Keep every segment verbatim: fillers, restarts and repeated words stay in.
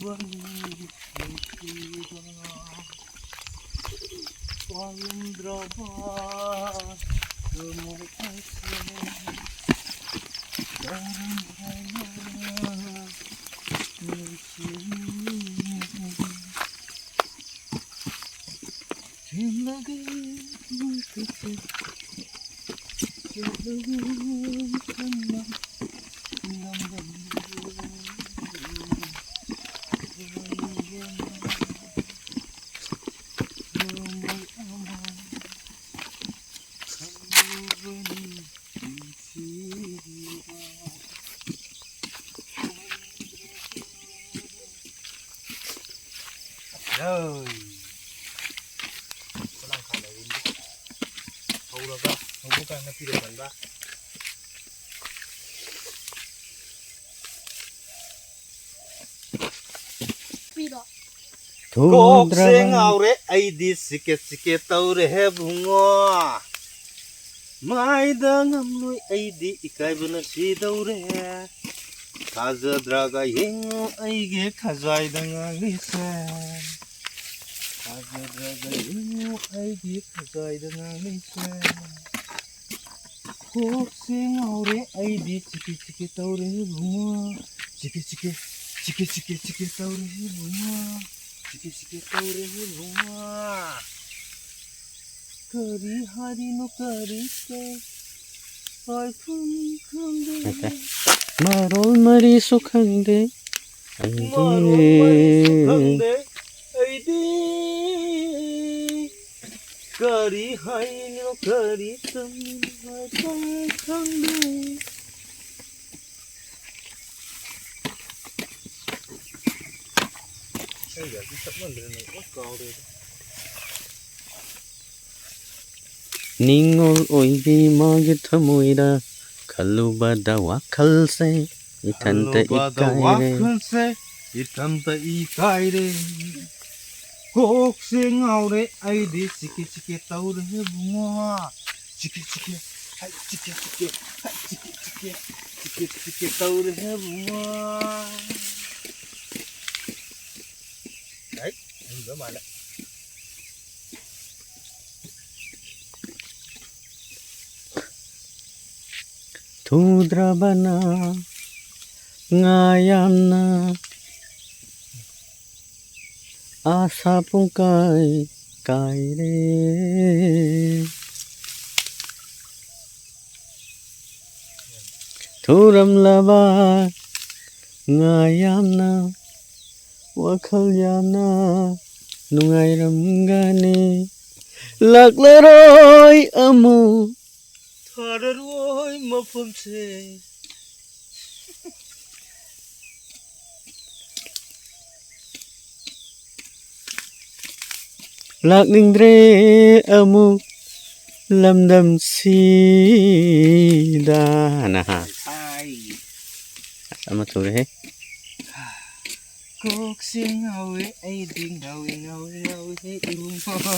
ꯋꯥꯔꯤ ꯅꯨꯡꯁꯤꯕ ꯄꯥꯝꯂꯝꯗ꯭ꯔꯕ ꯊꯃꯣꯏ ꯑꯁꯤ ꯀꯔꯝ ꯍꯥꯏꯅ ꯅꯨꯡꯁꯤꯅꯤ? ꯊꯦꯡꯂꯒꯦ ꯃꯈꯨꯠꯁꯦ ꯆꯠꯂꯒꯦ ꯈꯟꯕ ꯉꯝꯗꯕ ꯅꯣꯡꯃꯩ ꯑꯃ ꯈꯜꯂꯨꯕꯅꯤ ꯅꯨꯡꯁꯤꯕ꯫ ꯂꯣꯏ꯫ ꯈꯨꯂꯥꯡ ꯈꯥ ꯂꯩꯔꯤꯅꯤ꯫ ꯍꯧꯔꯒ ꯍꯧꯕ ꯀꯥꯟꯗ ꯄꯤꯔꯛꯀꯟꯕ꯫ ꯀꯣꯛꯁꯦ ꯊꯨꯗ꯭ꯔꯕꯅꯤ꯫ ꯉꯥꯎꯔꯦ ꯑꯩꯗꯤ ꯆꯤꯀꯦ ꯆꯤꯀꯦ ꯇꯧꯔꯦꯍꯦ ꯕꯨꯡꯉꯣ꯫ ꯃꯥꯏꯗ ꯉꯝꯂꯣꯏ ꯑꯩꯗꯤ ꯏꯀꯥꯏꯕꯅ ꯁꯤꯗꯧꯔꯦ꯫ ꯊꯥꯖꯗ꯭ꯔꯒ ꯌꯦꯡꯉꯨ ꯑꯩꯒꯤ ꯈꯖꯥꯏꯗ ꯉꯥꯡꯂꯤꯁꯦ꯫ ꯊꯥꯖꯗ꯭ꯔꯒ ꯌꯦꯡꯉꯨ ꯑꯩꯒꯤ ꯈꯖꯥꯏꯗ ꯉꯥꯡꯂꯤꯁꯦ꯫ ꯀꯣꯛꯁꯦ ꯉꯥꯎꯔꯦ ꯑꯩꯗꯤ ꯆꯤꯀꯦ ꯆꯤꯀꯦ ꯇꯧꯔꯦ ꯏꯕꯨꯡꯉꯣ꯫ ꯆꯤꯀꯦ ꯆꯤꯀꯦ, ꯆꯤꯀꯦ ꯆꯤꯀꯦ ꯆꯤꯀꯦ ꯇꯧꯔꯦ ꯏꯕꯨꯡꯉꯣ꯫ ꯆꯤꯀꯦ ꯆꯤꯀꯦ ꯇꯧꯔꯦ ꯏꯕꯨꯡꯉꯣ꯫ ꯀꯔꯤ ꯍꯥꯏꯔꯤꯅꯣ ꯀꯔꯤ ꯀꯩ ꯍꯥꯏꯐꯝ ꯈꯪꯗꯦ꯫ ꯅꯠꯇꯦ꯫ ꯃꯔꯣꯜ ꯃꯔꯤꯁꯨ ꯈꯪꯗꯦ ꯑꯩꯗꯤ꯫ ꯃꯔꯣꯜ ꯃꯔꯤꯁꯨ ꯈꯪꯗꯦ ꯑꯩꯗꯤ꯫ ꯀꯔꯤ ꯍꯥꯏꯅꯣ ꯀꯔꯤ ꯇꯝꯃꯤꯅꯣ ꯍꯥꯏꯐꯝ ꯈꯪꯗꯦ꯫ ꯑꯩꯒ ꯑꯗꯨꯝ ꯆꯞ ꯃꯥꯟꯅꯗ꯭ꯔꯦ ꯅꯪ ꯂꯣꯏ ꯀꯥꯎꯔꯦꯗ꯫ ꯅꯤꯡꯉꯣꯜ ꯑꯣꯏꯕꯤ ꯃꯥꯒꯤ ꯊꯃꯣꯏꯗ ꯈꯜꯂꯨꯕꯗ ꯋꯥꯈꯜꯁꯦ ꯏꯊꯟꯇ ꯈꯜꯂꯨꯕꯗ ꯏꯀꯥꯏꯔꯦ꯫ ꯋꯥꯈꯜꯁꯦ ꯏꯊꯟꯇ ꯏꯀꯥꯏꯔꯦ꯫ ꯀꯣꯛꯁꯦ ꯉꯥꯎꯔꯦ ꯑꯩꯗꯤ ꯆꯤꯀꯦ ꯆꯤꯀꯦ ꯇꯧꯔꯦ ꯏꯕꯨꯡꯉꯣ꯫ ꯆꯤꯀꯦ ꯆꯤꯀꯦ, ꯍꯩ ꯆꯤꯀꯦ ꯆꯤꯀꯦ, ꯍꯩ ꯆꯤꯀꯦ ꯆꯤꯀꯦ, ꯆꯤꯀꯦ ꯆꯤꯀꯦ ꯇꯧꯔꯦ ꯏꯕꯨꯡꯉꯣ꯫ ꯊꯨꯗ꯭ꯔꯕꯅ ꯉꯥ ꯌꯥꯝꯅ ꯑꯥꯁꯥ ꯄꯨꯡꯀꯥꯏ ꯀꯥꯏꯔꯦ꯫ ꯊꯨꯔꯝꯂꯕ ꯉꯥ ꯌꯥꯝꯅ ꯋꯥꯈꯜ ꯌꯥꯝꯅ ꯅꯨꯡꯉꯥꯏꯔꯝꯒꯅꯤ꯫ ꯂꯥꯛꯂꯔꯣꯏ ꯑꯃꯨꯛ ꯊꯥꯔꯔꯣꯏ ꯃꯐꯝꯁꯦ꯫ ꯂꯥꯛꯅꯤꯡꯗ꯭ꯔꯦ ꯑꯃꯨꯛ ꯂꯝꯗꯝꯁꯤꯗ꯫ ꯅꯍꯥ꯫ ꯑꯁ, ꯑꯃ ꯊꯨꯔꯦꯍꯦ꯫ ꯀꯣꯛꯁꯦ ꯉꯥꯎꯋꯦ, ꯑꯩꯗꯤ ꯉꯥꯎꯋꯦ, ꯉꯥꯎꯋꯦ, ꯉꯥꯎꯋꯦ, ꯍꯦ ꯏꯕꯨꯡꯉꯣ꯫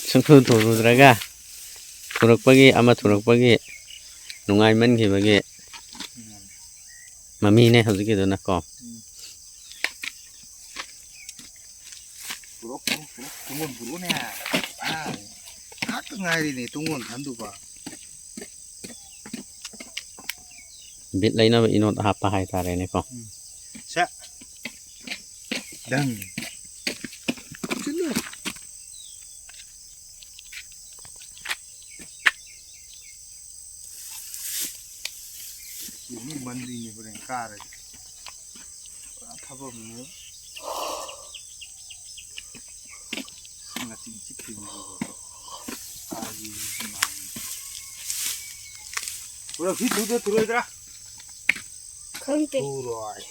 ꯁꯨꯡꯊꯨ ꯊꯨꯔꯨꯗ꯭ꯔꯒ ꯊꯨꯔꯛꯄꯒꯤ, ꯑꯃ ꯊꯨꯔꯛꯄꯒꯤ ꯅꯨꯡꯉꯥꯏꯃꯟꯈꯤꯕꯒꯤ ꯎꯝ꯫ ꯃꯃꯤꯅꯦ ꯍꯧꯖꯤꯛꯀꯤꯗꯨꯅ ꯀꯣ꯫ ꯎꯝ꯫ ꯄꯨꯔꯛꯑꯣ, ꯄꯨꯔꯛꯑꯣ, ꯄꯨꯔꯛꯑꯣ, ꯇꯨꯡꯒꯣꯟ ꯄꯨꯔꯛꯑꯣꯅꯦ꯫ ꯑꯥ, ꯉꯥꯏꯍꯥꯛꯇ ꯉꯥꯏꯔꯤꯅꯦ ꯇꯨꯡꯒꯣꯟ ꯊꯟꯗꯨꯕ꯫ ꯕꯤꯠ ꯂꯩꯅꯕ ꯏꯅꯣꯠ ꯍꯥꯞꯄ ꯍꯥꯏꯇꯥꯔꯦꯅꯦꯀꯣ꯫ ꯎꯝ꯫ ꯁꯦ꯫ ꯗꯪ꯫ ꯆꯤꯜꯂꯨ꯫ ꯁꯤꯗꯤ ꯃꯟꯗꯤꯅꯦ ꯍꯣꯔꯦꯟ ꯀꯥꯔꯗꯤ꯫ ꯄꯨꯔꯥ ꯊꯕꯛ ꯑꯃꯅꯦ꯫ ꯉꯥꯆꯤꯡ ꯆꯤꯛꯇꯣꯏꯅꯦꯕꯀꯣ꯫ ꯀꯥꯏꯗꯤ ꯅꯨꯡꯉꯥꯏꯅꯤ꯫ ꯄꯨꯔꯥ ꯐꯤ ꯊꯨꯗ ꯊꯨꯔꯣꯏꯗ꯭ꯔꯥ? ꯈꯪꯗꯦ꯫ ꯊꯨꯔꯣꯏ꯫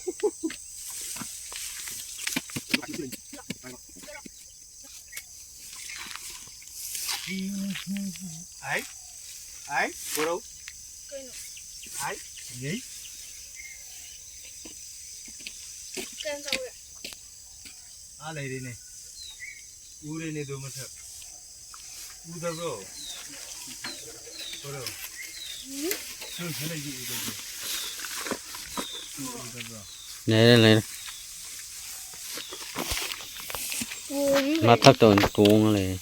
ꯍꯥꯏ꯫ ꯍꯥꯏ꯫ ꯄꯨꯔꯧ꯫ ꯀꯩꯅꯣ? ꯍꯥꯏ꯫ ꯌꯦ꯫ ꯀꯩꯅꯣ ꯇꯧꯔꯦ? ꯑꯥ ꯂꯩꯔꯦꯅꯦ꯫ ꯎꯔꯦꯅꯦ ꯑꯗꯨ ꯃꯁꯛ꯫ ꯎꯗꯕ꯭ꯔꯣ? ꯄꯨꯔꯧ꯫ ꯎꯝ꯫ ꯁꯨꯝ ꯁꯨꯝ ꯂꯩꯒꯦ ꯎꯗꯕ꯭ꯔꯣ? ꯎꯗꯕ꯭ꯔꯣ? ꯂꯩꯔꯦ, ꯂꯩꯔꯦ꯫ ꯃꯊꯛꯇ ꯑꯣꯏꯅ ꯇꯣꯡꯉ ꯂꯩꯔꯦ꯫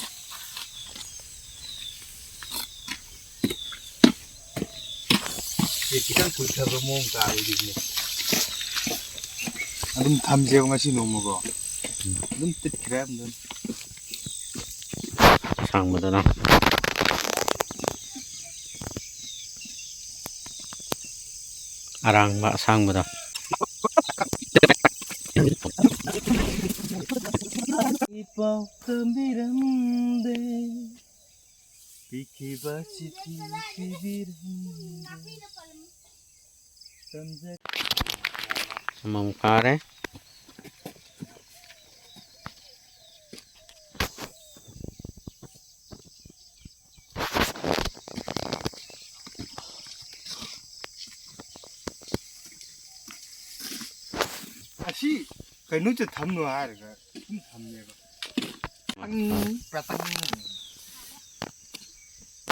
ꯁꯤ ꯈꯤꯇꯪ ꯀꯨꯏꯊꯕ ꯃꯑꯣꯡ ꯇꯥꯔꯣꯏꯗꯣꯏꯅꯦ꯫ ꯑꯗꯨꯝ ꯊꯝꯁꯦꯕ ꯉꯁꯤ ꯅꯣꯡꯃꯀꯣ꯫ ꯑꯗꯨꯝ ꯇꯤꯠꯈ꯭ꯔꯦ ꯑꯗꯨꯝ꯫ ꯑꯁꯥꯡꯕꯗꯅ꯫ ꯑꯔꯥꯡꯕ ꯑꯁꯥꯡꯕꯗꯣ꯫ ꯄꯥꯎ ꯇꯝꯕꯤꯔꯝꯗꯦ꯫ ꯄꯤꯈꯤꯕ ꯆꯤꯊꯤ ꯄꯤꯕꯤꯔꯝꯗꯦ꯫ ꯇꯝꯖ- ꯑꯃꯃꯨꯛ ꯐꯥꯔꯦ꯫ ꯑꯁꯤ ꯀꯩꯅꯣꯁꯦ ꯊꯝꯅꯣ ꯍꯥꯏꯔꯒ ꯑꯗꯨꯝ ꯊꯝꯃꯦꯕ꯫ ꯄꯇꯪ, ꯄꯇꯪ꯫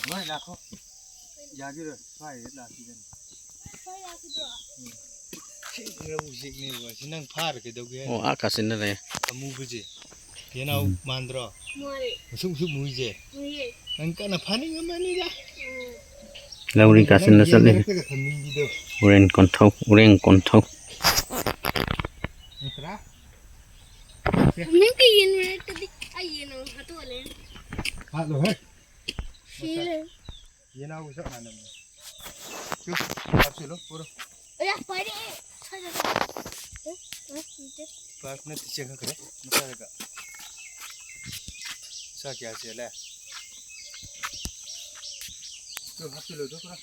ꯅꯣꯏ ꯂꯥꯛꯈꯣ꯫ ꯌꯥꯒꯤꯔꯣꯏ꯫ ꯁ꯭ꯋꯥꯏꯗ ꯂꯥꯛꯈꯤꯒꯅꯤ꯫ ꯁ꯭ꯋꯥꯏ ꯂꯥꯛꯈꯤꯗ꯭ꯔꯣ? ꯎꯝ꯫ ꯁꯤ ꯎꯆꯦꯛꯅꯦꯕ꯫ ꯁꯤ ꯅꯪ ꯐꯥꯔ ꯀꯩꯗꯧꯒꯦ ꯍꯥꯏꯅꯣ? ꯑꯣ, ꯑꯥ ꯀꯥꯁꯤꯟꯅ ꯂꯩ꯫ ꯑꯃꯨꯕꯁꯦ꯫ ꯌꯦꯅꯥꯎ ꯎꯝ꯫ ꯃꯥꯟꯗ꯭ꯔꯣ? ꯃꯥꯅꯦ꯫ ꯃꯨꯁꯨꯛ ꯃꯨꯁꯨꯛ ꯃꯨꯏꯁꯦ꯫ ꯃꯨꯏꯌꯦ꯫ ꯅꯪ ꯀꯟꯅ ꯐꯥꯅꯤꯡꯉꯝꯃꯅꯤꯗ꯫ ꯎꯝ꯫ ꯂꯧꯔꯤ ꯀꯥꯁꯤꯟꯅ ꯅꯪ ꯆꯠꯂꯤ꯫ ꯌꯦꯟ ꯃꯔꯛꯇꯒ ꯊꯝꯅꯤꯡꯕꯤꯗꯣ꯫ ꯎꯔꯦꯡ ꯀꯣꯟꯊꯧ, ꯎꯔꯦꯡ ꯀꯣꯟꯊꯧ꯫ ꯅꯠꯇ꯭ꯔꯥ? ꯅꯪꯒꯤ ꯌꯦꯟ ꯃꯔꯛꯇꯗꯤ ꯑꯩ ꯌꯦꯟ ꯑꯃꯨꯛ ꯍꯥꯠꯇꯣꯛꯑ ꯂꯩ꯫ ꯍꯥꯠꯂꯣꯍꯦ꯫ ꯁꯤ ꯂꯩ꯫ ꯌꯦꯅꯥꯎꯒ ꯆꯞ ꯃꯥꯟꯅꯕꯅꯦ꯫ ꯆꯨ, ꯍꯥꯞꯆꯤꯜꯂꯣ, ꯄꯨꯔꯣ꯫ ꯑꯌꯥ, ꯄꯥꯏꯔꯛꯑꯦ꯫ ꯁ꯭ꯋꯥꯏꯗ ꯂꯩ꯫ ꯑꯦ, ꯑꯦ, ꯅꯠꯇꯦ꯫ ꯄꯥꯏꯔꯛꯄ ꯅꯠꯇꯦ, ꯆꯦꯟꯈꯠꯈ꯭ꯔꯦ ꯃꯆꯥꯗꯒ꯫ ꯃꯆꯥ ꯀꯌꯥ ꯆꯦꯜꯂꯦ? ꯆꯨ, ꯍꯥꯞꯆꯤꯜꯂꯣ, ꯆꯨ, ꯄꯨꯔꯣ꯫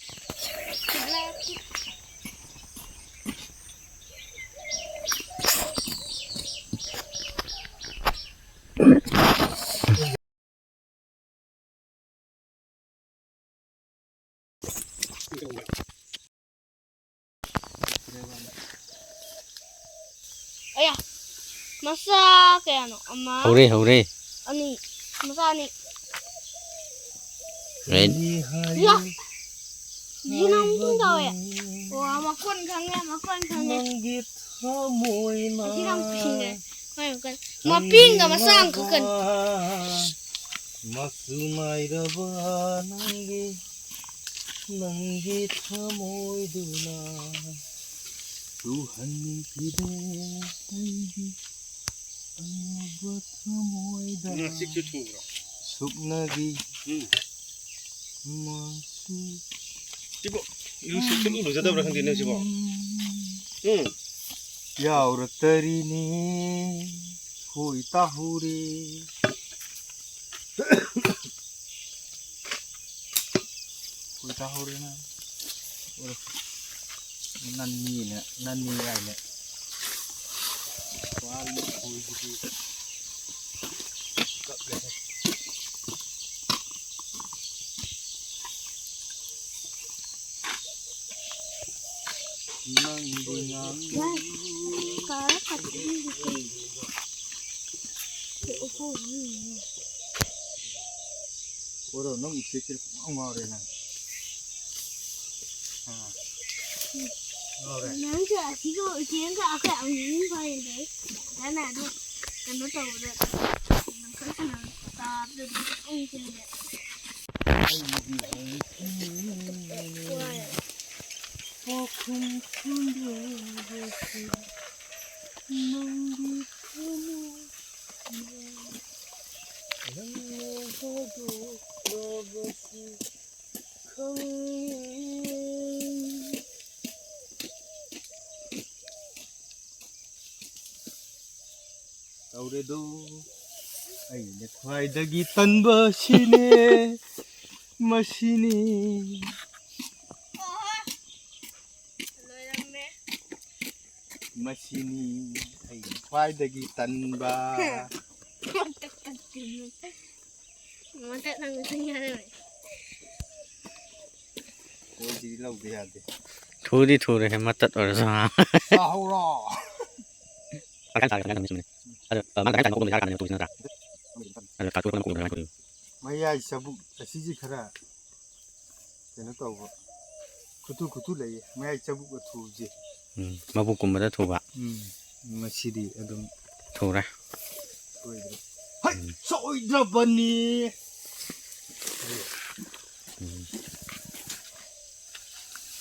ꯑꯌꯥ, ꯃꯆꯥ ꯀꯌꯥꯅꯣ? ꯑꯃ, ꯍꯧꯔꯦ, ꯍꯧꯔꯦ꯫ ꯑꯅꯤ, ꯃꯆꯥ ꯑꯅꯤ꯫ ꯔꯦꯠ꯫ ꯌꯥ, ꯁꯤꯅ ꯑꯃꯨꯛ ꯇꯧꯋꯦ꯫ ꯑꯣ, ꯃꯀꯣꯟ ꯈꯪꯉꯦ, ꯃꯀꯣꯟ ꯈꯪꯉꯦ꯫ ꯅꯪꯒꯤ ꯊꯃꯣꯏꯅ ꯑꯁꯤꯅ ꯑꯃꯨꯛ ꯄꯤꯁꯤꯟꯈ꯭ꯔꯦ꯫ ꯃꯄꯦꯡꯒ ꯃꯆꯥ ꯑꯃꯈꯛꯀꯅꯤ꯫ ꯃꯆꯨ ꯃꯥꯏꯔꯕ ꯅꯪꯒꯤ, ꯅꯪꯒꯤ ꯊꯃꯣꯏꯗꯨꯅ ꯇꯨꯍꯟꯈꯤꯗꯦ ꯑꯩꯒꯤ ꯑꯉꯧꯕ ꯊꯃꯣꯏꯗ꯫ ꯉꯥꯆꯤꯛꯁꯨ ꯊꯨꯕ꯭ꯔꯣ? ꯁꯨꯞꯅꯒꯤ ꯎꯝ꯫ ꯃꯆꯨ ꯁꯤꯕꯨ ꯏꯔꯨ ꯁꯨ-, ꯁꯨꯛꯂꯨ ꯂꯨꯖꯗꯕ꯭ꯔꯥ ꯈꯪꯗꯦꯅꯦ ꯁꯤꯕꯣ꯫ ꯎꯝ꯫ ꯌꯥꯎꯔꯛꯇꯔꯤꯅꯦ꯫ ꯍꯣꯏ ꯇꯥꯍꯧꯔꯦ꯫ ꯍꯣꯏ ꯇꯥꯍꯧꯔꯦ ꯅꯪ꯫ ꯑꯣ꯫ ꯅꯟꯅꯤꯅ, ꯅꯟꯅꯤ ꯍꯥꯏꯅ꯫ ꯋꯥꯔꯤ ꯈꯣꯏꯗꯨꯗꯤ ꯀꯞꯂꯦꯍꯦ꯫ ꯅꯪꯗꯤ ꯉꯥꯡ- ꯀꯥꯔ ꯈꯛꯇ ꯑꯣꯏꯔꯣ, ꯅꯪ ꯎꯆꯦꯛꯁꯦ ꯄꯨꯡꯉꯥꯎ ꯉꯥꯎꯔꯦ ꯅꯪ꯫ ꯑꯥ꯫ ꯉꯥꯎꯔꯦ꯫ ꯅꯪꯁꯨ ꯑꯁꯤꯒ ꯎꯆꯦꯛꯒ ꯑꯩꯈꯣꯏ ꯑꯃꯨꯛ ꯐꯥꯏꯗꯦ꯫ ꯅꯪꯅ ꯑꯗꯨ ꯀꯩꯅꯣ ꯇꯧꯕꯗ ꯅꯪꯈꯠ ꯁꯥꯟꯅꯕ ꯇꯥꯕꯗ ꯑꯗꯨꯝ ꯄꯨꯡ ꯆꯦꯜꯂꯦ꯫ ꯑꯩꯗꯤ ꯍꯧꯖꯤꯛ ꯋꯥꯏ꯫ ꯄꯥꯎꯈꯨꯝ ꯈꯪꯗ꯭ꯔꯕꯁꯨ ꯅꯪꯒꯤ ꯊꯃꯣꯏ ꯅꯪꯅ ꯍꯥꯏꯗꯣꯛꯂꯕꯁꯨ ꯈꯪꯏ꯫ ꯇꯧꯔꯦꯗꯣ꯫ ꯑꯩꯅ ꯈ꯭ꯋꯥꯏꯗꯒꯤ ꯇꯟꯕ ꯁꯤꯅꯦ, ꯃꯁꯤꯅꯤ꯫ ꯂꯣꯏꯔꯝꯃꯦ꯫ ꯃꯁꯤꯅꯤ ꯑꯩꯅ ꯈ꯭ꯋꯥꯏꯗꯒꯤ ꯇꯟꯕ꯫ ꯃꯇꯠ ꯅꯪ ꯁꯤꯡ ꯌꯥꯔꯝꯃꯦ꯫ ꯈꯣꯏꯁꯤꯗꯤ ꯂꯧꯗ ꯌꯥꯗꯦ꯫ ꯊꯨꯗꯤ ꯊꯨꯔꯦꯍꯦ, ꯃꯇꯠ ꯑꯣꯏꯔꯁꯨ꯫ ꯆꯥꯍꯧꯔꯣ꯫ ꯇꯪꯈꯥꯏ ꯇꯥꯔꯦ, ꯇꯪꯈꯥꯏ ꯇꯥꯔꯦ, ꯆꯨꯝꯃꯤꯅꯦ꯫ ꯑꯗꯣ, ꯑ, ꯃꯥ ꯇꯪꯈꯥꯏ ꯇꯥꯔꯦ, ꯃꯀꯣꯛꯇꯣ ꯌꯥꯔꯀꯥꯟꯗꯅꯦ ꯊꯨꯔꯤꯁꯤ ꯅꯠꯇ꯭ꯔꯥ? ꯑꯗꯣ, ꯀꯥꯊꯣꯛꯄꯗ ꯃꯀꯣꯛ ꯀꯃꯥꯏꯅ ꯇꯧꯔꯤꯅꯣ? ꯃꯌꯥꯏ ꯆꯕꯨꯛ ꯑꯁꯤꯁꯤ ꯈꯔ ꯀꯩꯅꯣ ꯇꯧꯕ, ꯈꯨꯠꯊꯨ ꯈꯨꯠꯊꯨ ꯂꯩꯌꯦ, ꯃꯌꯥꯏ ꯆꯕꯨꯛ ꯑꯊꯨꯕꯁꯦ꯫ ꯎꯝ, ꯃꯕꯨꯛꯀꯨꯝꯕꯗ ꯊꯨꯕ꯫ ꯎꯝ, ꯃꯁꯤꯗꯤ ꯑꯗꯨꯝ ꯊꯨꯔꯦ꯫ ꯁꯣꯏꯗ꯭ꯔꯦ꯫ ꯍꯩ! ꯁꯣꯏꯗ꯭ꯔꯕꯅꯤ꯫ ꯎꯝ꯫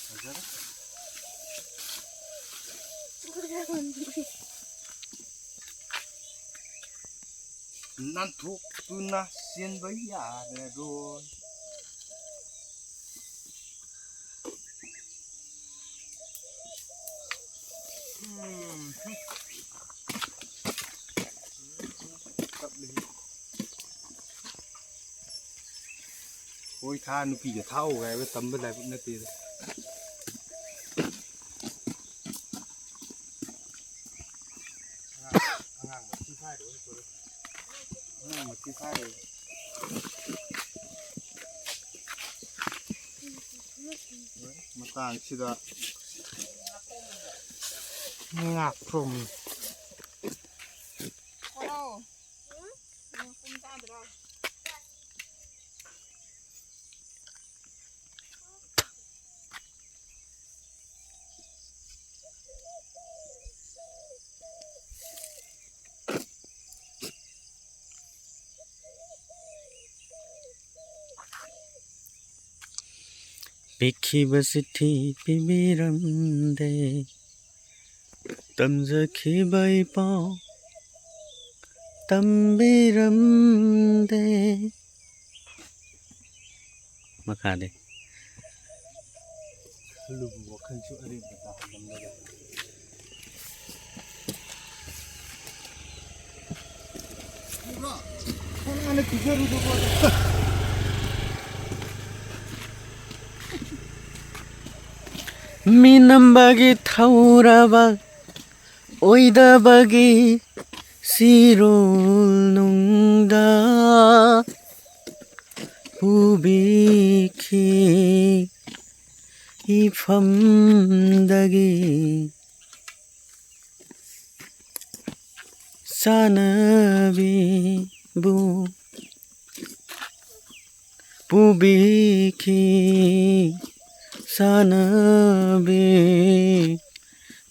ꯐꯖꯔꯦ꯫ ꯅꯥꯟꯊꯣꯛꯇꯨꯅ ꯆꯦꯟꯕ ꯌꯥꯔꯔꯣꯏ꯫ ꯎꯝ꯫ ꯀꯞꯂꯤ꯫ ꯍꯣꯏ, ꯊꯥ ꯅꯨꯄꯤꯒ ꯊꯥꯛꯎ ꯍꯥꯏꯕ ꯇꯝꯕ ꯂꯥꯏꯕꯛ ꯅꯠꯇꯦꯗ꯫ ꯑꯉꯥꯡ, ꯑꯉꯥꯡ ꯃꯊꯤ ꯐꯥꯏꯔꯣꯏ꯫ ꯑꯉꯥꯡ ꯃꯊꯤ ꯐꯥꯏꯔꯣꯏ꯫ ꯃꯇꯥꯡꯁꯤꯗ ꯉꯥꯄ꯭ꯔꯨꯝ꯫ ꯄꯤꯈꯤꯕ ꯆꯤꯊꯤ ꯄꯤꯕꯤꯔꯝꯗꯦ, ꯇꯝꯖꯈꯤꯕ ꯏꯄꯥꯎ ꯇꯝꯕꯤꯔꯝꯗꯦ꯫ ꯃꯈꯥꯗꯤ꯫ ꯈꯜꯂꯨꯕ ꯋꯥꯈꯜꯁꯨ ꯑꯔꯦꯝꯕ ꯇꯥꯍꯜꯂꯝꯂꯒ꯫ ꯎꯕ꯭ꯔꯥ? ꯈꯣꯡꯅꯥꯡꯅ ꯄꯤꯖꯔꯨꯗꯕ꯫ ꯃꯤꯅꯝꯕꯒꯤ ꯊꯧꯔꯕ ꯑꯣꯏꯗꯕꯒꯤ ꯆꯤꯔꯣꯜ ꯅꯨꯡꯗ ꯄꯨꯕꯤꯈꯤ ꯏꯐꯝꯗꯒꯤ꯫ ꯆꯥꯅꯕꯤꯕꯨ ꯄꯨꯕꯤꯈꯤ ꯆꯥꯅꯕꯤ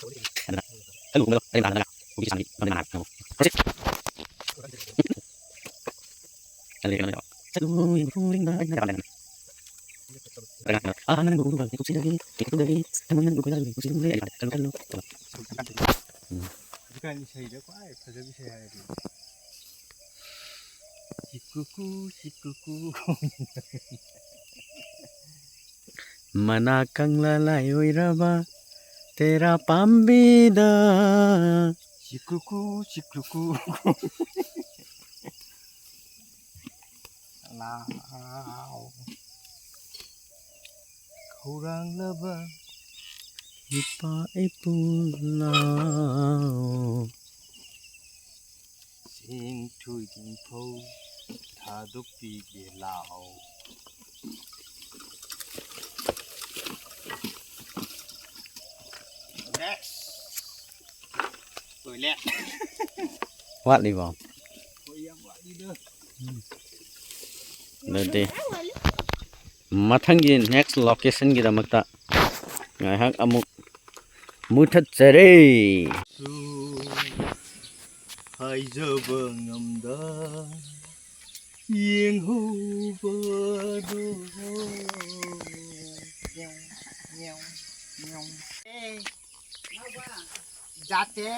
ꯑꯗꯨꯅ ꯈꯜꯂꯨꯕꯗꯣ ꯑꯗꯩ ꯃꯇꯥꯡꯗꯅ ꯀꯣꯕꯤ ꯆꯥꯅꯕꯤ ꯃꯃꯤꯡ ꯃꯅꯥ ꯍꯥꯏꯕ ꯈꯪꯉꯕꯣ? ꯆꯠꯂꯨ ꯌꯦꯡꯉꯨ ꯈꯨꯔꯦꯡꯗ ꯑꯩꯅ ꯀꯥꯟꯗ ꯑꯍꯥꯟꯕ ꯅꯪꯕꯨ ꯎꯔꯨꯕ ꯃꯤꯀꯨꯞꯁꯤꯗꯒꯤ, ꯃꯤꯀꯨꯞꯇꯨꯗꯒꯤ ꯊꯃꯣꯏ ꯅꯪꯕꯨ ꯈꯣꯏꯗꯥꯖꯕ ꯃꯤꯀꯨꯞꯁꯤꯗ ꯎꯔꯦ꯫ ꯑꯩ ꯈꯜꯂꯨ ꯈꯜꯂꯨ꯫ ꯎꯝ꯫ ꯍꯧꯖꯤꯛꯀꯥꯟ ꯏꯁꯩꯗ ꯈ꯭ꯋꯥꯏ ꯐꯖꯕ ꯏꯁꯩ ꯍꯥꯏꯔꯗꯤ ꯆꯤꯀꯨꯀꯨ, ꯆꯤꯀꯨꯀꯨ꯫ ꯃꯅꯥ ꯀꯪꯂꯥ ꯂꯥꯏ ꯑꯣꯏꯔꯕ ꯇꯦꯔꯥ ꯄꯥꯝꯕꯤꯗ꯫ ꯆꯤꯀꯨꯀꯨ, ꯆꯤꯀꯨꯀꯨ꯫ ꯂꯥꯎ꯫ ꯈꯧꯔꯥꯡꯂꯕ ꯏꯄꯥ ꯏꯄꯨ ꯂꯥꯎ꯫ ꯆꯦꯡ ꯊꯣꯏꯗꯤꯡ ꯐꯧ ꯊꯥꯗꯣꯛꯄꯤꯒꯦ ꯂꯥꯎ꯫ Next꯫ ꯂꯣꯏꯔꯦ꯫ ꯋꯥꯠꯂꯤꯕꯣ? ꯍꯣꯏ, ꯌꯥꯝ ꯋꯥꯠꯂꯤꯗ꯫ ꯑꯗꯨꯗꯤ ꯃꯊꯪꯒꯤ next location ꯒꯤꯗꯃꯛꯇ ꯉꯥꯏꯍꯥꯛ ꯑꯃꯨꯛ ꯃꯨꯊꯠꯆꯔꯦ꯫ ꯍꯥꯏꯖꯕ ꯉꯝꯗ ꯌꯦꯡꯍꯧꯕꯗꯣ꯫ ꯑꯦ, ꯖꯥꯠꯇꯦ꯫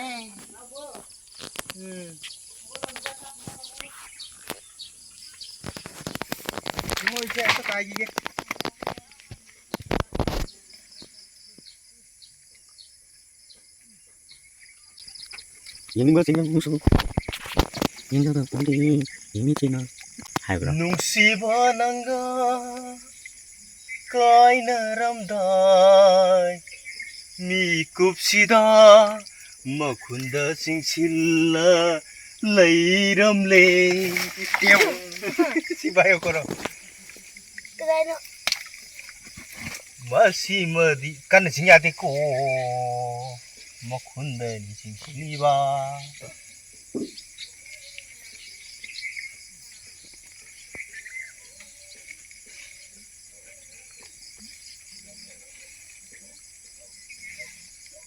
ꯎꯝ꯫ ꯃꯣꯏꯁꯦ ꯑꯝꯇ ꯀꯥꯏꯈꯤꯒꯦ꯫ ꯌꯦꯡꯅꯤꯡꯕ ꯆꯤꯡꯅ ꯑꯃꯁꯨ ꯌꯦꯡꯖꯕ ꯄꯣꯟꯇꯦ, ꯌꯦꯡꯅꯤꯡ ꯆꯤꯡꯅ ꯍꯥꯏꯕ꯭ꯔꯥ? ꯅꯨꯡꯁꯤꯕ ꯅꯪꯒ ꯀꯥꯏꯅꯔꯝꯗꯥꯏ ꯃꯤꯀꯨꯞꯁꯤꯗ ꯃꯈꯨꯟꯗ ꯆꯤꯡꯁꯤꯜꯂ ꯂꯩꯔꯝꯂꯦ꯫ ꯁꯤ ꯚꯥꯏ ꯀꯣꯔꯣ꯫ ꯀꯗꯥꯏꯅꯣ? ꯃꯁꯤꯃꯗꯤ ꯀꯟꯅ ꯆꯤꯡ ꯌꯥꯗꯦꯀꯣ꯫ ꯃꯈꯨꯟꯗꯅꯤ ꯆꯤꯡꯁꯤꯜꯂꯤꯕ꯫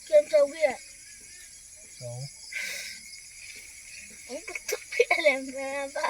ꯀꯌꯥꯝ ꯆꯥꯎꯒꯦ? ꯆꯥꯎ꯫ ꯑꯃꯨꯛ ꯄꯤꯛꯇ꯭ꯔꯨ ꯄꯤꯛꯑ ꯂꯩꯔꯝꯃꯦꯕ꯫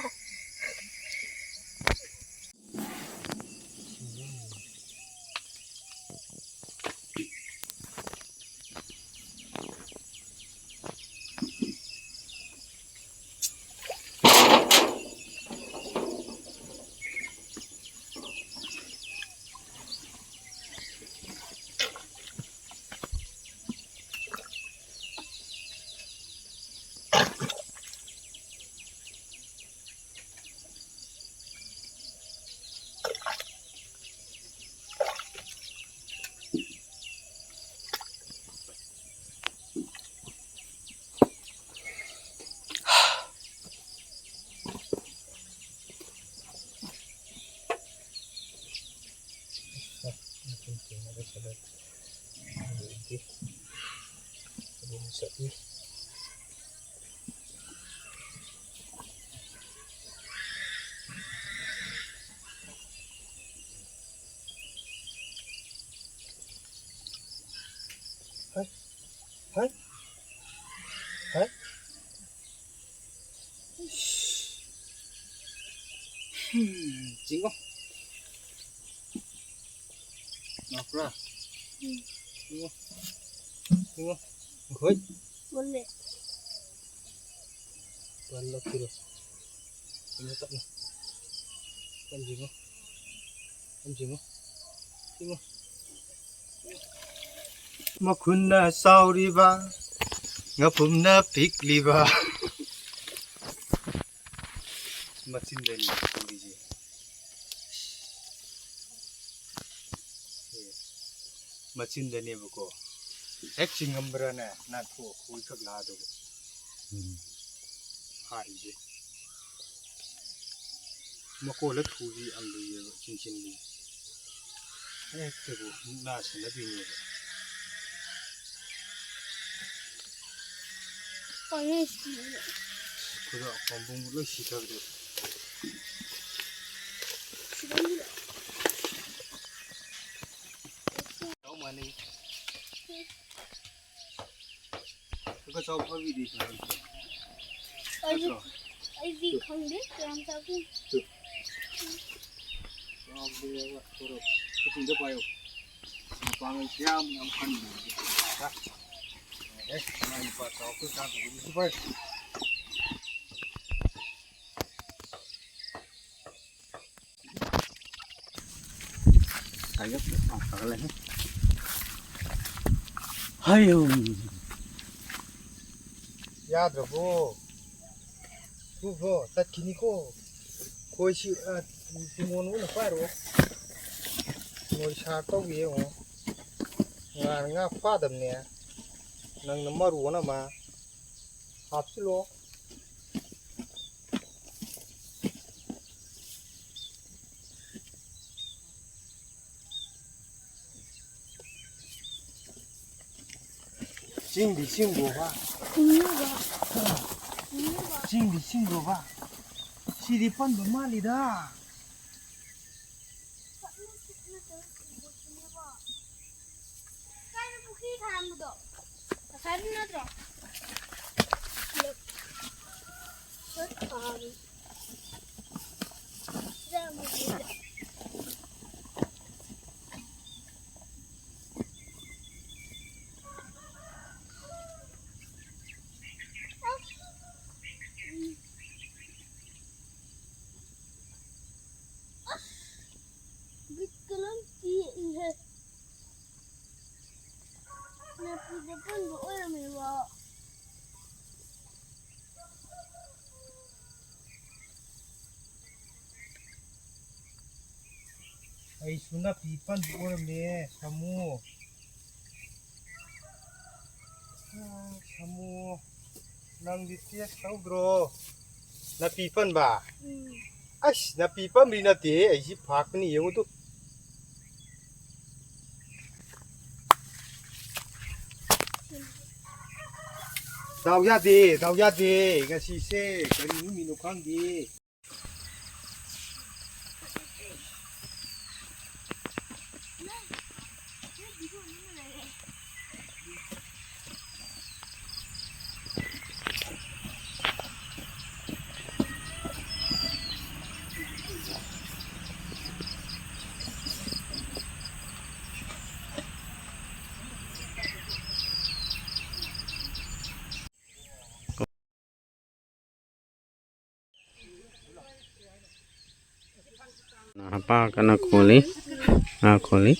ꯍꯩ, ꯍꯩ, ꯍꯩ꯫ ꯆꯤꯡꯉꯣ꯫ ꯂꯥꯛꯄ꯭ꯔꯥ? ꯎꯝ꯫ ꯆꯤꯡꯉꯣ꯫ ꯆꯤꯡꯉꯣ꯫ ꯍꯣꯏ꯫ ꯃꯨꯜꯂꯦ꯫ ꯄꯜꯂꯛꯈꯤꯔꯣ꯫ ꯆꯤꯡꯉꯣ ꯇꯞꯅ꯫ ꯇꯞꯅ ꯆꯤꯡꯉꯣ꯫ ꯇꯞꯅ ꯆꯤꯡꯉꯣ꯫ ꯆꯤꯡꯉꯣ꯫ ꯃꯈꯨꯟꯅ ꯆꯥꯎꯔꯤꯕ, ꯉꯥꯄꯨꯝꯅ ꯄꯤꯛꯂꯤꯕ꯫ ꯃꯆꯤꯟꯗꯅꯤ ꯇꯧꯔꯤꯁꯦ꯫ ꯃꯆꯤꯟꯗꯅꯦꯕꯀꯣ꯫ ꯍꯦꯛ ꯆꯤꯡꯉꯝꯕ꯭ꯔꯥꯅꯦ, ꯅꯥꯟꯊꯣꯛꯑ ꯈꯣꯏꯈꯛ ꯂꯥꯗꯧꯕ꯫ ꯎꯝ꯫ ꯐꯥꯔꯤꯁꯦ꯫ ꯃꯀꯣꯜꯂ ꯊꯨꯕꯤ ꯌꯥꯝ ꯂꯨꯏꯌꯦꯕ, ꯆꯤꯡꯁꯤꯟꯕꯤ꯫ ꯍꯦꯛꯇꯕꯨ ꯃꯨꯛꯅꯥ ꯁꯥꯟꯅꯗꯣꯏꯅꯦꯕ꯫ ꯄꯥꯡꯉꯦ ꯁꯤꯗꯤ꯫ ꯈꯨꯗꯥ ꯄꯥꯝꯕꯣꯝ ꯂꯣꯏ ꯁꯤꯊꯈ꯭ꯔꯦ꯫ ꯁꯤꯗꯩꯁꯤꯗ꯫ ꯆꯥꯎ ꯃꯥꯟꯅꯩ꯫ ꯈꯔ ꯆꯥꯎ ꯐꯕꯤꯗꯤ ꯈꯔ ꯑꯩꯁꯨ, ꯅꯠꯇ꯭ꯔꯣ? ꯑꯩꯗꯤ ꯈꯪꯗꯦ ꯀꯌꯥꯝ ꯆꯥꯎꯗꯣꯏꯅꯣ꯫ ꯆꯥꯎꯗꯦꯕ, ꯊꯣꯔꯛ꯫ ꯈꯨꯠꯇꯨꯝꯗ ꯄꯥꯏꯌꯣ꯫ ꯃꯄꯥꯡꯒꯜ ꯀꯌꯥꯝ ꯌꯥꯝ ꯀꯟꯕꯅꯣ꯫ ꯑꯦ, ꯃꯥꯏ ꯅꯨꯄꯥ ꯆꯥꯎꯔꯛꯄꯩ ꯆꯥꯡ ꯈꯪꯕꯗꯨꯁꯨ ꯐꯩ꯫ ꯍꯥꯏꯌꯨ꯫ ꯌꯥꯗ꯭ꯔꯕꯣ? ꯇꯨꯈꯣ, ꯇꯠꯈꯤꯅꯤꯀꯣ꯫ ꯈꯣꯏꯁꯤ, ꯑ, ꯇꯨꯡꯒꯣꯟ ꯑꯣꯏꯅ ꯄꯥꯏꯔꯛꯑꯣ꯫ ꯅꯣꯏ ꯁꯥꯔ ꯇꯧꯒꯦ ꯌꯦꯡꯉꯣ꯫ ꯉꯥ, ꯉꯥ ꯐꯥꯗꯕꯅꯦ꯫ ꯅꯪꯅ ꯃꯔꯨ ꯑꯣꯏꯅ ꯑꯃ ꯍꯥꯞꯆꯤꯜꯂꯣ꯫ ꯆꯤꯡꯗꯤ ꯆꯤꯡꯕ꯭ꯔꯣꯕ? ꯆꯤꯡꯗꯤ ꯆꯤꯡꯕ꯭ꯔꯣꯕ? ꯁꯤꯗꯤ ꯄꯟꯕ ꯃꯥꯜꯂꯤꯗ꯫ ꯀꯥꯏꯗ ꯄꯨꯈ꯭ꯔꯤ ꯊꯥꯔꯝꯕꯗꯣ? ꯉꯁꯥꯏꯗꯨ ꯅꯠꯇ꯭ꯔꯣ? ꯄꯨꯂꯞ ꯂꯣꯏ ꯊꯥꯔꯤ꯫ ꯑꯩꯁꯨ ꯅꯥꯄꯤ ꯄꯟꯕ ꯑꯣꯏꯔꯝꯃꯦ, ꯁꯥꯃꯨ꯫ ꯁꯥꯃꯨ, ꯅꯪꯗꯤ ꯇꯦꯁ ꯇꯧꯗ꯭ꯔꯣ? ꯅꯥꯄꯤ ꯄꯟꯕ? ꯎꯝ꯫ ꯑꯁ, ꯅꯥꯄꯤ ꯄꯟꯕꯗꯤ ꯅꯠꯇꯦ, ꯑꯩꯁꯤ ꯐꯥꯛꯄꯅꯤ, ꯌꯦꯡꯉꯨ ꯇꯨ꯫ ꯗꯥꯎ ꯌꯥꯗꯦ, ꯗꯥꯎ ꯌꯥꯗꯦ꯫ ꯉꯁꯤꯁꯦ ꯀꯔꯤ ꯅꯨꯃꯤꯠꯅꯣ ꯈꯪꯗꯦ꯫ ꯍꯥꯄꯥ ꯀꯟꯅ ꯈꯣꯜꯂꯤ꯫ ꯉꯥ ꯈꯣꯜꯂꯤ꯫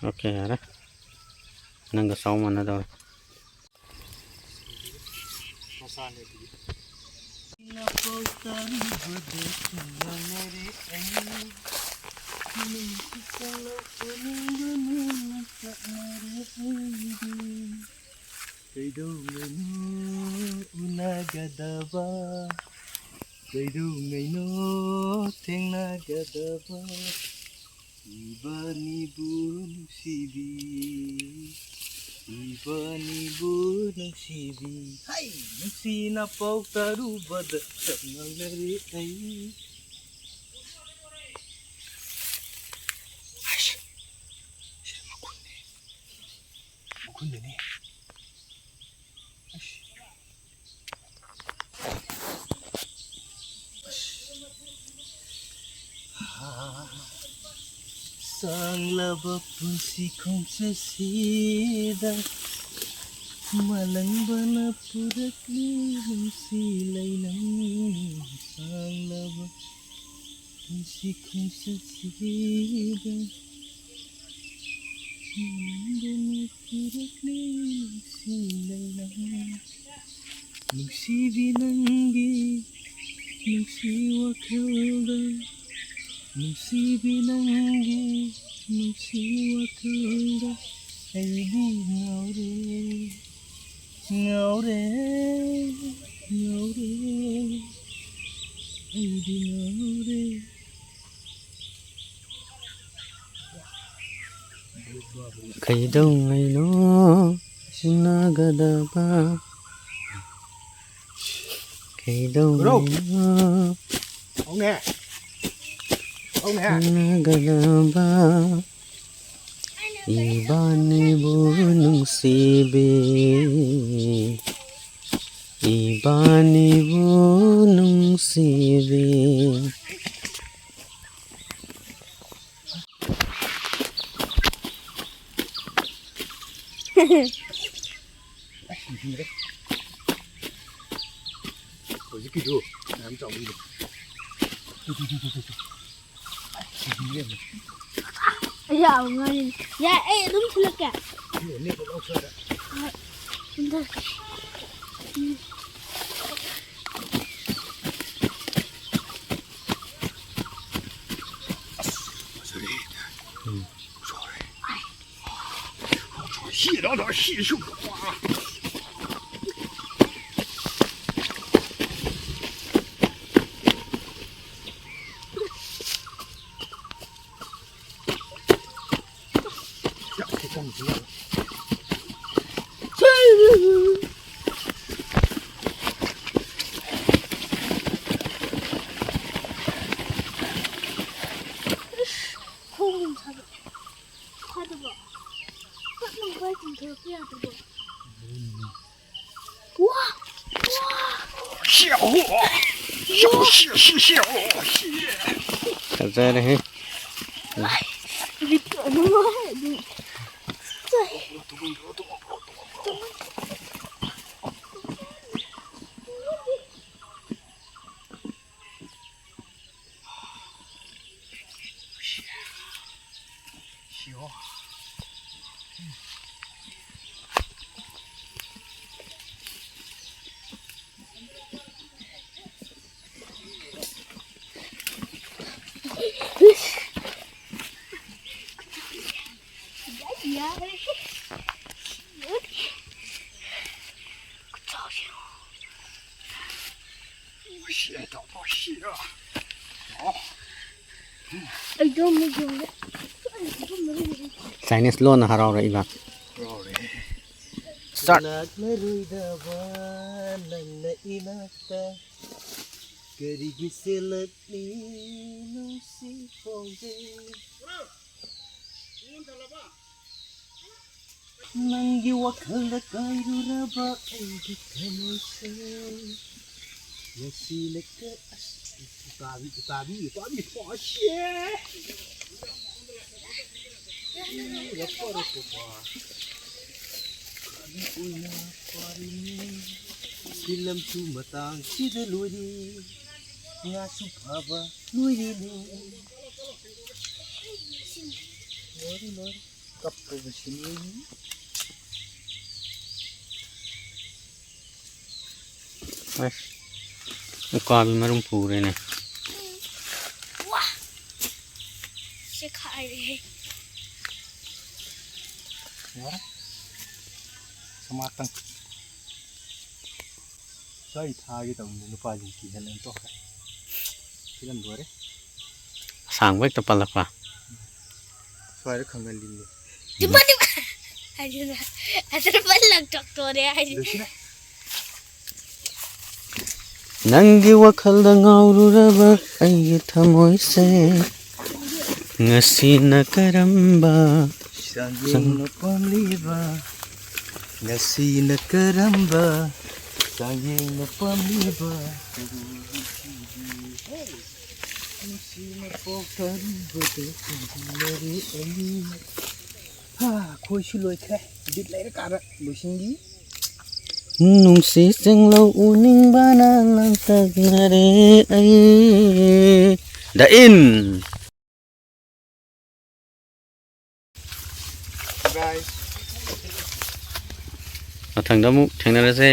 ꯑꯣꯀꯦ, ꯌꯥꯔꯦ꯫ ꯅꯪꯒ ꯆꯥꯎ ꯃꯥꯟꯅꯗꯧꯔꯦ꯫ ꯀꯩꯗꯧꯉꯩꯅꯣ ꯎꯅꯒꯗꯕ, ꯀꯩꯗꯧꯉꯩꯅꯣ ꯊꯦꯡꯅꯒꯗꯕ, ꯏꯕꯥꯅꯤꯕꯨ ꯅꯨꯡꯁꯤꯕꯤ, ꯏꯕꯥꯅꯤꯕꯨ ꯅꯨꯡꯁꯤꯕꯤ꯫ ꯍꯩ! ꯅꯨꯡꯁꯤꯅ ꯄꯥꯎ ꯇꯥꯔꯨꯕꯗ ꯆꯞ ꯃꯥꯟꯅꯔꯦ ꯑꯩ꯫ ꯑꯩꯁ! ꯁꯤ ꯃꯈꯨꯟꯅꯦ꯫ ꯃꯈꯨꯟꯗꯅꯦ꯫ ꯑꯁ꯫ ꯑꯁ꯫ ꯁꯥꯡꯂꯕ ꯄꯨꯟꯁꯤ ꯈꯣꯡꯆꯠꯁꯤꯗ ꯃꯥꯂꯪꯕꯅ ꯄꯨꯔꯛꯂꯤ ꯅꯨꯡꯁꯤ ꯂꯩꯅꯝ꯫ ꯁꯥꯡꯂꯕ ꯄꯨꯟꯁꯤ ꯈꯣꯡꯆꯠꯁꯤꯗ ꯅꯪꯕꯨ ꯅꯨꯡꯁꯤꯔꯛꯂꯤ ꯅꯨꯡꯁꯤ ꯂꯩꯅꯥ꯫ ꯅꯨꯡꯁꯤꯕꯤ ꯅꯪꯒꯤ ꯅꯨꯡꯁꯤ ꯋꯥꯈꯜꯗ, ꯅꯨꯡꯁꯤꯕꯤ ꯅꯪꯒꯤ ꯅꯨꯡꯁꯤ ꯋꯥꯈꯜꯗ ꯑꯩꯗꯤ ꯉꯥꯎꯔꯦ, ꯉꯥꯎꯔꯦ, ꯉꯥꯎꯔꯦ, ꯑꯩꯗꯤ ꯉꯥꯎꯔꯦ꯫ ꯀꯩꯗꯧꯉꯩꯅꯣ ꯎꯅꯒꯗꯕ? ꯀꯩꯗꯧꯉꯩꯅꯣ ꯍꯧꯅꯦ꯫ ꯍꯧꯅꯦ꯫ ꯎꯅꯒꯗꯕ? ꯏꯕꯥꯅꯤꯕꯨ ꯅꯨꯡꯁꯤꯕꯤ, ꯏꯕꯥꯅꯤꯕꯨ ꯅꯨꯡꯁꯤꯕꯤ꯫ ꯍꯧꯖꯤꯛꯀꯤꯗꯨ ꯌꯥꯝ ꯆꯥꯎꯕꯤꯗꯣ꯫ ꯌꯥꯝ ꯉꯥꯡꯉꯤ꯫ ꯌꯥꯏ, ꯑꯩ ꯑꯗꯨꯝ ꯊꯤꯜꯂꯛꯀꯦ꯫ ꯍꯣꯏ, ꯊꯤꯜꯂꯛꯀꯦ꯫ ꯎꯝ꯫ ꯐꯖꯔꯦ꯫ ꯎꯝ꯫ ꯁꯣꯔꯦ꯫ ꯈꯣꯡ ꯁꯥꯕ꯫ ꯐꯥꯗꯕ꯫ ꯄꯠ ꯂꯥꯎ ꯄꯥꯏ ꯆꯤꯡꯊꯣꯔꯛꯄ ꯌꯥꯗꯕ꯫ ꯋꯥ! ꯋꯥ! ꯐꯖꯔꯦꯍꯦ꯫ ꯕꯤꯠ ꯑꯗꯨꯝ ꯂꯣꯏꯔꯦ ꯑꯗꯨꯝ꯫ ꯆꯥꯏ꯫ ꯁꯤꯌꯣ꯫ ꯑꯩꯗꯣ ꯃꯤꯒꯨꯝꯗ ꯆꯥꯏꯅꯤꯁ ꯂꯣꯟꯅ ꯍꯔꯥꯎꯔꯛꯏꯕ꯫ ꯍꯔꯥꯎꯔꯦ꯫ ꯁ꯭ꯇꯥꯔꯠ꯫ ꯂꯥꯛꯂꯔꯣꯏꯗꯕ ꯅꯪꯅ ꯏꯅꯥꯛꯇ ꯀꯔꯤꯒꯤ ꯆꯦꯜꯂꯛꯂꯤ ꯅꯨꯡꯁꯤ ꯈꯣꯡꯖꯩ꯫ ꯅꯪꯒꯤ ꯋꯥꯈꯜꯗ ꯀꯥꯏꯔꯨꯔꯕ ꯑꯩꯒꯤ ꯊꯃꯣꯏꯁꯦ ꯉꯁꯤꯅ ꯀ-, ꯑꯁ, ꯎꯀꯥꯕꯤ, ꯎꯀꯥꯕꯤ, ꯎꯀꯥꯕꯤ, ꯐꯥꯁꯦ! ꯐꯤꯂꯝ ꯁꯨ ꯃꯇꯥꯡꯁꯤꯗ ꯂꯣꯏꯔꯦ꯫ ꯉꯥꯁꯨ ꯐꯥꯕ ꯂꯣꯏꯔꯦꯅꯦ꯫ ꯂꯣꯏꯔꯦ, ꯂꯣꯏꯔꯦ꯫ ꯀꯞꯄꯕꯁꯤꯅꯤ꯫ ꯑꯁ, ꯎꯀꯥꯕꯤ ꯃꯔꯨꯝ ꯄꯨꯔꯦꯅꯦ꯫ ꯋꯥ! ꯆꯦꯈꯥꯏꯔꯦꯍꯦ꯫ ꯌꯥꯔꯦ꯫ ꯁꯃꯥꯇꯪ꯫ ꯁ꯭ꯋꯥꯏ ꯊꯥꯒꯦ ꯇꯧꯕꯅꯤ, ꯅꯨꯄꯥꯁꯤꯡ ꯀꯤꯍꯜꯂꯦ ꯇꯣꯛꯈ꯭ꯔꯦ꯫ ꯐꯤꯂꯝ ꯂꯣꯏꯔꯦ꯫ ꯑꯁꯥꯡꯕ ꯍꯦꯛꯇ ꯄꯜꯂꯛꯄ꯫ ꯁ꯭ꯋꯥꯏꯗ ꯈꯪꯍꯜꯂꯤꯅꯦ꯫ ꯇꯤꯝꯕ, ꯇꯤꯝꯕ꯫ ꯑꯗꯨꯅ, ꯑꯗꯨꯅ ꯄꯜꯂꯛꯇꯣꯛꯇꯣꯔꯦ ꯍꯥꯏꯁꯤꯅꯦ꯫ ꯂꯣꯏꯁꯤꯜꯂꯦ꯫ ꯅꯪꯒꯤ ꯋꯥꯈꯜꯗ ꯉꯥꯎꯔꯨꯔꯕ ꯑꯩꯒꯤ ꯊꯃꯣꯏꯁꯦ ꯉꯁꯤꯅ ꯀꯔꯝꯕ ꯆꯥꯡꯌꯦꯡꯅ ꯄꯥꯝꯂꯤꯕ? ꯉꯁꯤꯅ ꯀꯔꯝꯕ ꯆꯥꯡꯌꯦꯡꯅ ꯄꯥꯝꯂꯤꯕ? ꯅꯨꯡꯁꯤꯅ ꯄꯣꯛꯊꯔꯨꯕꯗ ꯈꯨꯝꯕꯤꯅꯔꯦ ꯑꯩ꯫ ꯍꯥ, ꯈꯣꯏꯁꯨ ꯂꯣꯏꯈ꯭ꯔꯦ꯫ ꯕꯤꯠ ꯂꯩꯔꯀꯥꯟꯗ ꯂꯣꯏꯁꯤꯟꯈꯤ꯫ ꯅꯨꯡꯁꯤ ꯆꯤꯡꯂꯧ ꯎꯅꯤꯡꯕꯅ ꯂꯥꯡꯇꯛꯅꯔꯦ ꯑꯩ꯫ The end. ꯃꯊꯪꯗ ꯑꯃꯨꯛ ꯊꯦꯡꯅꯔꯁꯦ꯫